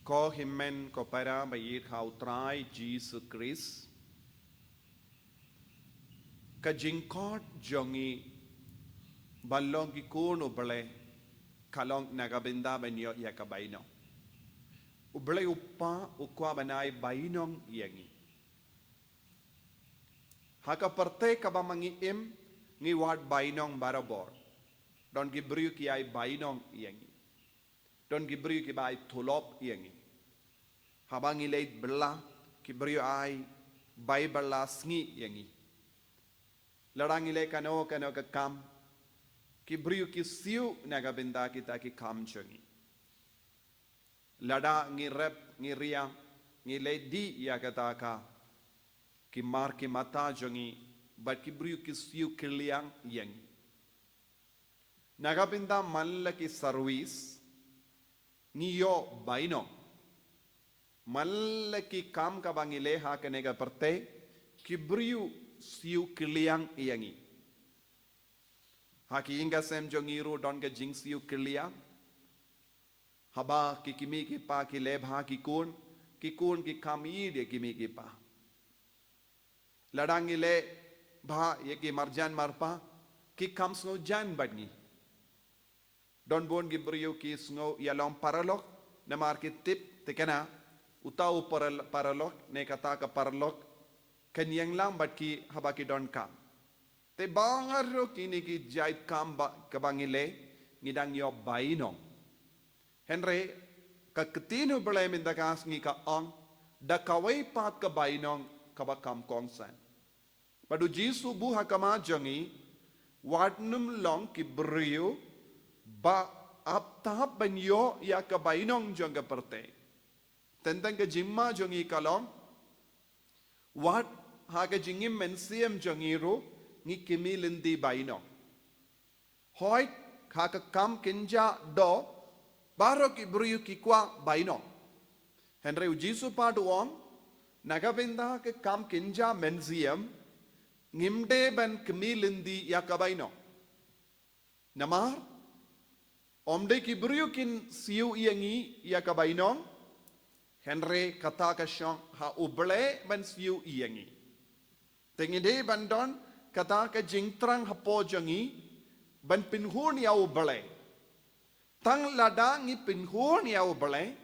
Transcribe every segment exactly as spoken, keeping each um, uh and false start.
Ko hynmen ko para ba ïeit ha u Trai Jisu Khrist, ka jingkhot jong ngi ban long ki khun U Blei ka long na ka bynta ban ïoh ïa ka bainong. U Blei U Kpa u kwah ban ai bainong ïa ngi. Ha ka pyrthei kaba ma ngi im, ngi wad bainong barabor. Don ki briew ki ai bainong ïa ngi. Don ki briew kiba ai tulop ïa ngi. Haba ngi leit bylla, ki briew ai bai bylla sngi ïa ngi. Lada ngi leh kano kano ka kam, ki briew ki siew na ka bynta kita ki kam jong ngi. Lada ngi rep, ngi ria, ngi leh dih ïa kata ka, ki mar ki mata jong ngi, bad ki briew ki siew kylliang ïa ngi. Na ka bynta man la ki service, ngi ïoh bainong. Man la ki kam kaba ngi leh ha kane ka pyrthei, ki briew siew kylliang ïa ngi. Ha ki ïing ka sem jong ngi ruh don ka jingsiew kylliang. Haba ki kmie ki kpa ki leh bha ki khun, ki khun ki kham ïeit ïa ki kmie ki kpa. Lada ngi leh bha ïa ki marjan marpa, ki kham sngewjan bad ngi. Don bun ki briew ki sngew ïalong paralok, namar ki tip thikna, uta u paral-, paralok, ne kata ka paralok, kan ïeng lang bad ki haba ki donkam. Te baroh kine ki jait kam ba, kaba ngi leh, ngi dang ïoh bainong. Hynrei, ka ktien U Blei mynta ka sngi ka ong, da kawei pat ka bainong kaba kham kongsan. Bad U Jisu u buh ha khmat jong ngi, wat nym long ki briew ba ap tap ban ïoh ïa ka bainong jong ka pyrthei. Teng teng ka jingma jong ngi ka long, wat ha ka jingim mynsiem jong ngi ruh, ngi kmie lynti bainong. Hooid, ha ka kam kynja doh, baroh ki briew ki kwah bainong. Hynrei U Jisu pat u ong, na ka bynta ka kam kynja mynsiem, ngim dei ban kmie lynti ïa ka bainong. Namar, ym dei ki briew kin siew ïa ngi ïa ka bainong, hynrei kata ka shong ha U Blei ban siew ïa ngi. Te ngi dei ban don kata ka jingthrang hapoh jong ngi, ban pynhun ïa U Blei. Tang lada ngi pynhun ïa U Blei,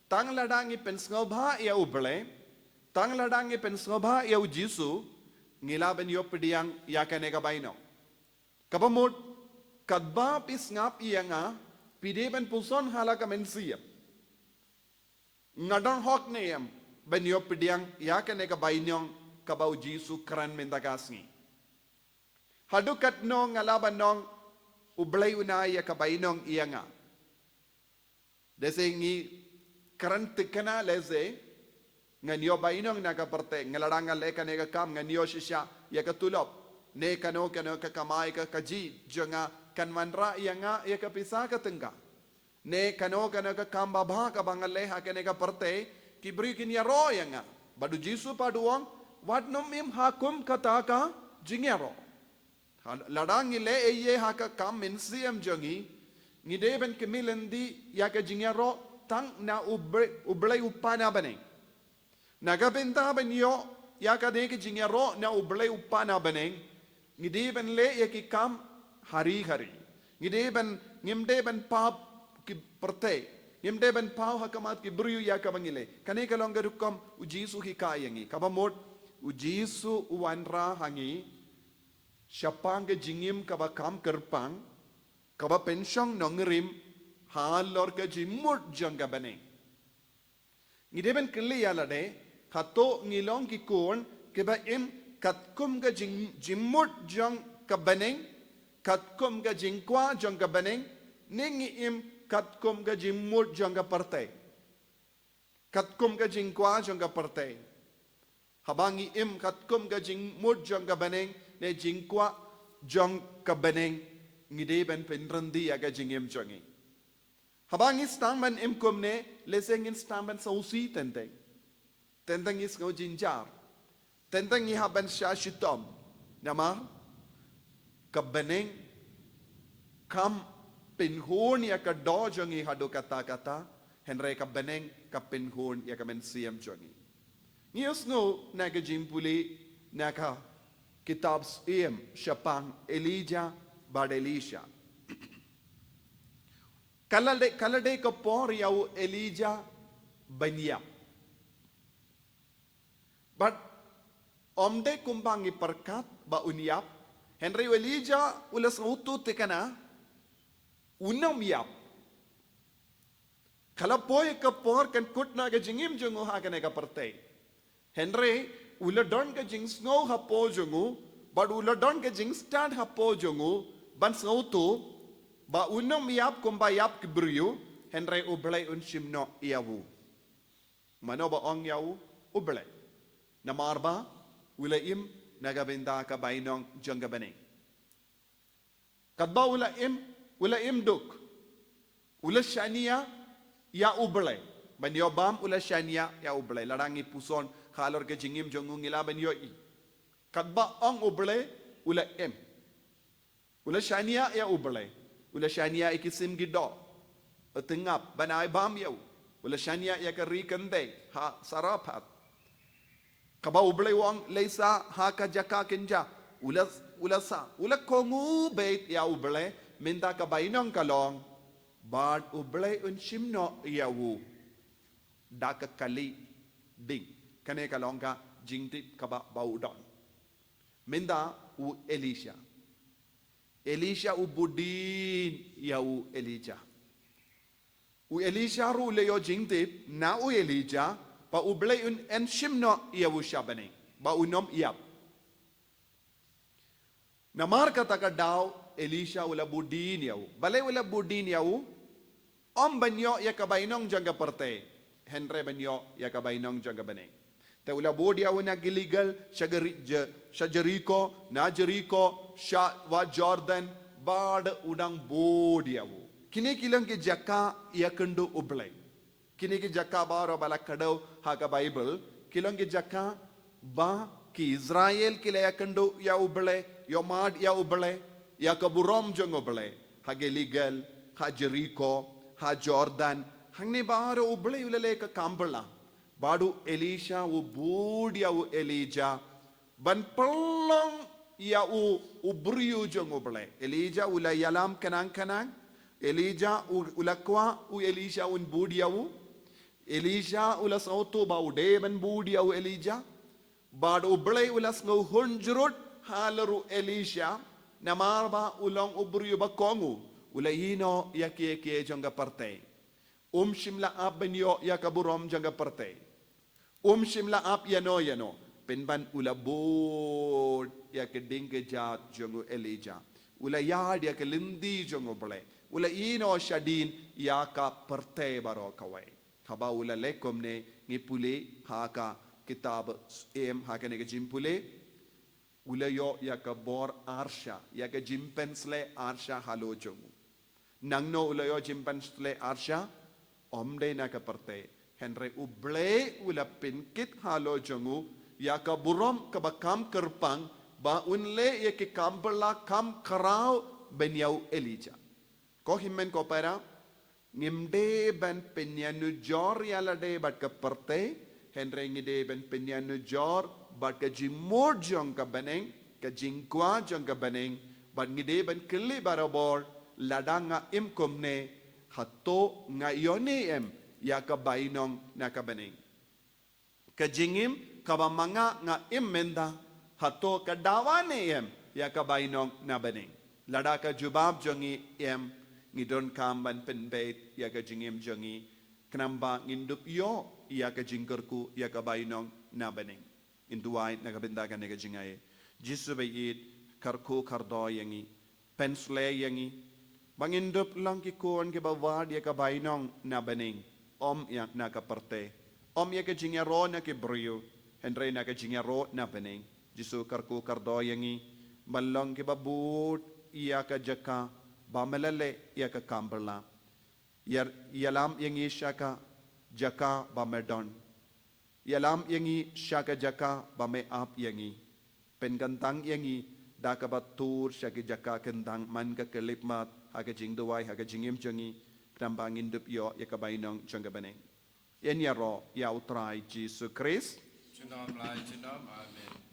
tang lada ngi pynsngewbha ïa U Blei, tang lada ngi pynsngewbha ïa U Jisu, ngi lah ban ïoh pdiang ïa kane ka bainong. Kaba mut, katba phi sngap ïa nga, phi dei ban puson ha la ka mynsiem. Nga don hok ne em, ban ïoh pdiang ïa kane ka bainong kaba U Jisu u kren mynta ka sngi. Haduh katno nga lah ban ong, U Blei un ai ïa ka bainong ïa nga. Lehse ngi kren thikna lehse, ngan ïoh bainong na ka pyrthei, nga lada nga leh kane ka kam ngan ïoh shisha ïa ka tulop. Ne kano kano ka kamai ka kajih jong nga kan wanrah ïa nga ïa ka pisa ka tyngka. Ne kano kano ka kam babha kaba nga leh ha kane ka pyrthei, ki briew kin ïaroh ïa nga. Bad U Jisu pat u ong, wat nym im ha kum kata ka jingïaroh. Ha, lada ngi leh ei ei ha ka kam mynsiem jong ngi, ngi dei ban kmie lynti ïa ka jingïaroh tang na U Blei, U Blei u kpa na bneng. Na ka bynta ban ïoh ïa kane ka jingïaroh na U Blei u kpa na bneng, ngi dei ban leh ïa ki kam hari hari. Ngi dei ban, ngim dei ban paw ki pyrthei. Ngim dei ban paw ha khmat ki briew ïa kaba ngi leh. Kane ka long ka rukom U Jisu u hikai ïa ngi. Kaba mut U Jisu u wanrah ha ngi shaphang ka jingim kaba kham kyrpang, kaba pynshong nongrim halor ka jingmut jong ka bneng. Ngi dei ban kylli ïa lade, hato ngi long ki khun kiba im katkum ka jing, jingmut jong ka bneng, katkum ka jingkwah jong ka bneng, ne ngi im katkum ka jingmut jong ka pyrthei. Katkum ka jingkwah jong ka pyrthei. Haba ngi im katkum ka jingmut jong ka bneng, ne jingkwah jong ka bneng, ngi dei ban pynryndi ïa ka jingim jong ngi. Haba ngi sdang ban im kumne, lehse ngin sdang ban sngewsih teng teng. Teng teng ngi sngew jynjar. Teng teng ngi hap ban shah shitom. Namar ka bneng kam pynhun ïa ka doh jong ngi haduh katta katta, Hynrei ka bneng ka pynhun ïa ka mynsiem jong ngi. Ngi ïohsngew na ka jingpule na ka kitab Syiem shaphang Elijah bad Elisha. Ka la dei, ka la dei ka por ïa u Elijah ban ïap. Bad ym dei kumba ngi pyrkhat ba un ïap. Hynrei u Elijah u la sngewthuh thikna un ym ïap. Ka la poi ka por kan kut na ka jingim jong u ha kane ka pyrthei. Hynrei u la don ka jingsngew hapoh jong u, bad u la don ka jingstad hapoh jong u, ban sngewthuh ba un ym ïap kumba ïap ki briew, hynrei U Blei un shim noh ïa u. Mano ba ong ïa u? U Blei. Namar ba u la im na ka bynta ka bainong jong ka bneng. Katba u la im, u la im duk. U la shaniah ïa U Blei. Ban ïoh bam u la shaniah ïa U Blei. Lada ngi puson halor ka jingim jong u ngi lah ban ïohi. Katba ong U Blei u la im. U la shaniah ïa U Blei. U la shaniah ïa ki sim ki doh. Tngap ban ai bam ïa u. U la shaniah ïa ka ri kynthei ha Sarephath. Kaba U Blei u ong leit sah ha ka jaka kynja. U la, u la sah. U la kohnguh beit ïa U Blei mynta ka bainong ka long. Bad U Blei un shim noh ïa u da ka kali ding. Kane ka long ka jingtip kaba ba u don. Mynta u Elisha. Elisha u bud dien ïa u Elijah. U Elisha ruh u la ïoh jingtip na u Elijah ba U Blei un, un shim noh ïa u sha bneng ba un ym ïap. Namar kata ka daw Elisha u la bud dien ïa u. Balei u la bud dien ïa u? Ym ban ïoh ïa ka bainong jong ka pyrthei, hynrei ban ïoh ïa ka bainong jong ka bneng. Te u la bud ïa u na Gilgal sha Geri-, Je-, sha Jeriko, na Jeriko sha wa Jordan, bad u dang bud ïa u. Kine ki long ki jaka ïakynduh U Blei. Kine ki jaka baroh ba la kdew ha ka Baibl ki long ki jaka ba ki Israel ki la ïakynduh ïa U Blei, ïohmad ïa U Blei, ïa ka burom jong U Blei. Ha Gilgal, ha Jeriko, ha Jordan, hangne baroh U Blei u la leh ka kam bylla. Bad u Elisha u bud ïa u Elijah ban pynlong ïa u, u briew jong U Blei. Elijah u la ïalam khnang khnang. Elijah u, u la kwah u Elisha un bud ïa u. Elisha u la sngewthuh ba u dei ban bud ïa u Elijah. Bad U Blei u la sngewhun jrut halor u Elisha. Namar ba u long u briew ba kohnguh. U la ïehnoh ïa kiei kiei jong ka pyrthei. Um shym la ap ban ïoh ïa ka burom jong ka pyrthei. Um shym la ap ïano ïano. Pynban u la bud ïa ka ding ka jait jong u Elijah. U la ïaid ïa ka lynti jong U Blei. U la ïehnoh shadien ïa ka pyrthei baroh kawei. Haba u la leh kumne ngi pule ha ka kitab Syiem ha kane ka jingpule. U la ïoh ïa ka bor arsha, ïa ka jingpynsleh arsha halor jong u. Nangno u la ïoh jingpynsleh arsha? Ym dei na ka pyrthei. Hynrei U Blei u la pynkit halor jong u ïa ka burom kaba kham kyrpang ba un leh ïa ki kam bylla kham khraw ban ïa u Elijah. Ko hynmen ko para, ngim dei ban pynïanujor ïa lade bad ka pyrthei, hynrei ngi dei ban pynïanujor bad ka jingmut jong ka bneng, ka jingkwah jong ka bneng, bad ngi dei ban kylli barabor, lada nga im kumne, hato nga ïoh ne em ïa ka bainong na ka bneng. Ka jingim kaba ma nga nga im mynta, hato ka dawa ne em ïa ka bainong na bneng? Lada ka jubab jong ngi em, ngi donkam ban pynbeit ïa ka jingim jong ngi, khnang ba ngin dup ïoh ïa ka jingkyrkhu ïa ka bainong na bneng. Ngin duwai na ka bynta kane ka jingai. Jisu ba ïeit, kyrkhu kyrdoh ïa ngi. Pynsleh ïa ngi ba ngin dup long ki khun kiba wad ïa ka bainong na bneng, ym ïa na ka pyrthei, ym ïa ka jingïaroh na ki briew, hynrei na ka jingïaroh na bneng. Jisu kyrkhu kyrdoh ïa ngi ban long kiba bud ïa ka jaka ba me la leh ïa ka kam bylla. Ïa, ïalam ïa ngi sha ka jaka ba me don. Ïalam ïa ngi sha ka jaka ba me ap ïa ngi. Pynkyntang ïa ngi da kaba tur sha ki jaka kyntang man ka khyllipmat ha ka jingduwai ha ka jingim jong ngi. Tang ba ngin dup ïoh ïa ka bainong jong ka bneng. Yn ïaroh ïa U Trai Jisu Khrist. Junom la junom. Amen.